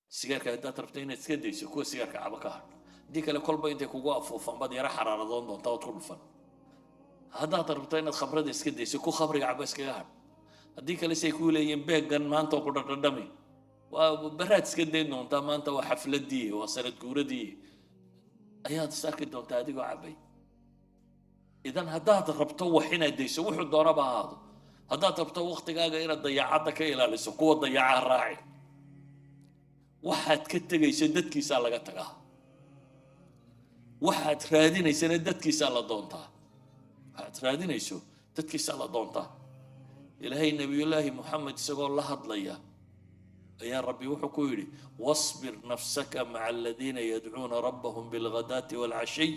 Sigaarka haddaad rabto inaad iska dayso, kuwa sigaarka caba ka hadh. Haddii kale kolba intay kugu afuufaan baad yara xaraaradoon doontaa, ood ku dhufan. Haddaad rabto inaad khamrada iska dayso, ku khamriga caba iskaga hadh. Haddii kale say kuu leeyihiin beeggan maanta oo ku dhadhadhami, waa baraad iska dayn doontaa. Maanta waa xafladii, waa sanad guuradii, ayaad is arki doontaa adigoo cabay. Idan haddaad rabto wax inaad dayso, wuxuu doonaba ha ahaado, haddaad rabto waktigaaga inaad dayacadda ka ilaaliso, kuwa dayacaha raaci. Waxaad ka tegayso dadkiisaa laga tagaa, waxaad raadinaysana dadkiisaa la doontaa. Waxaad raadinayso dadkiisaa la doontaa. Ilaahay Nebiyullaahi Moxamed isagoo la hadlaya ayaa Rabbi wuxuu ku yidhi: "واصبر نفسك مع الذين يدعون ربهم بالغداة والعشي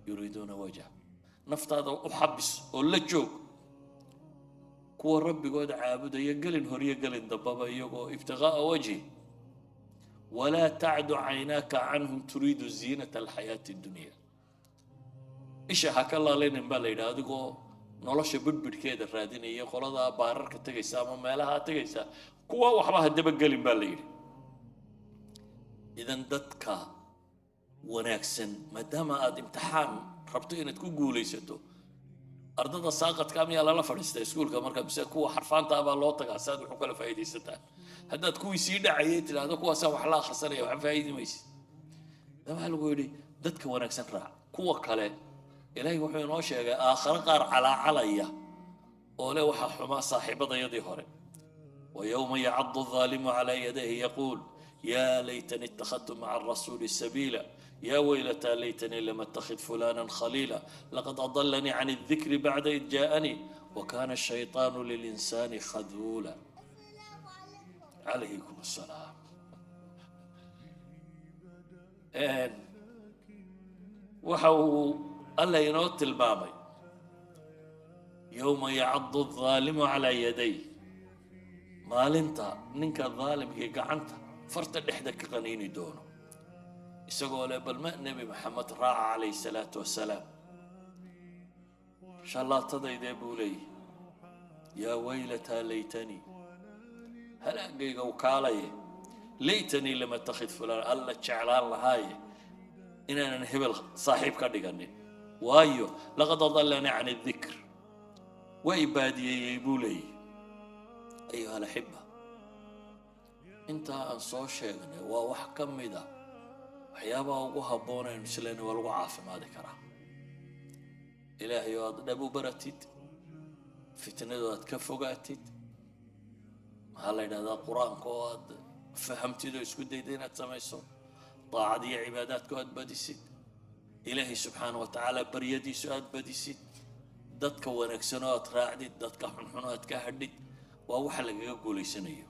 يريدون وجهه." Naftaada u xabis oo la joog kuwa Rabbigooda caabudaya gelin horyo gelin dambaba iyagoo ابتغاء وجهه. ولا تعد عيناك عنهم تريد زينة الحياة الدنيا. Isha ha ka laalinin baa la yidhaha adigoo nolosha bidhbidhkeeda raadinaya, qoladaa baararka tegaysa ama meelaha tegaysa, kuwa waxba ha dabagelin baa la yidhi. Idan dadka wanaagsan, maadaama aad imtixaan rabto inaad ku guulaysato, ardada saaqadka miyaa lala fadhiista iskuulka marka, mise kuwa xarfaanta ah baa loo tagaa si aad wax u kala faa'iidaysataan? Haddaad kuwii sii dhacayay tidhaahdo kuwaasaan wax la akhrisanaya, wax faa'iidi maysid. Da waxaa lagu yidhi dadka wanaagsan raac. Kuwa kale Ilaahay wuxuu inoo sheegay aakhare qaar calaacalaya oo le waxaa xumaa saaxiibadayadii hore. ويوم يعض الظالم على يديه يقول يا ليتني اتخذت مع الرسول سبيلا يا ويلتى ليتني لم اتخذ فلانا خليلا لقد أضلني عن الذكر بعد إذ جاءني وكان الشيطان للإنسان خذولا. عليكم السلام. Waxa uu Alla inoo tilmaamay يوم يعض الظالم على يديه, maalinta ninka daalimkii gacanta farta dhexda ka qaniini doono, isagoo leh bal ma Nebi Maxamed raaca calayhi salaatu wasalaam. Shallaatadaydee buu leeyahy, يا ويلتى ليتني, halaagayga u kaalaye, ليتني لم أتخذ فلان, Alla jeclaan lahaaye inaanan hebel saaxiib ka dhiganin, waayo لقد أضلني عن الذكر, waa i baadiyeeyey buu leeyahy. أيها الأحبة, intaa aan soo sheegnay waa wax ka mida waxyaabaha ugu habboon aynu isleena waa lagu caafimaadi karaa: Ilaahay oo aad dhab u baratid, fitnadu aad ka fogaatid, maxaa la yidhahdaa, Qur-aanka oo aad fahamtid oo isku dayda inaad samayso, daacad iyo cibaadaadka oo aad badisid, Ilaahay subxaana wa tacaala baryadiisu aad badisid, dadka wanaagsan oo aad raacdid, dadka xunxun oo aad ka hadhid, waa waxa lagaga guulaysanayo.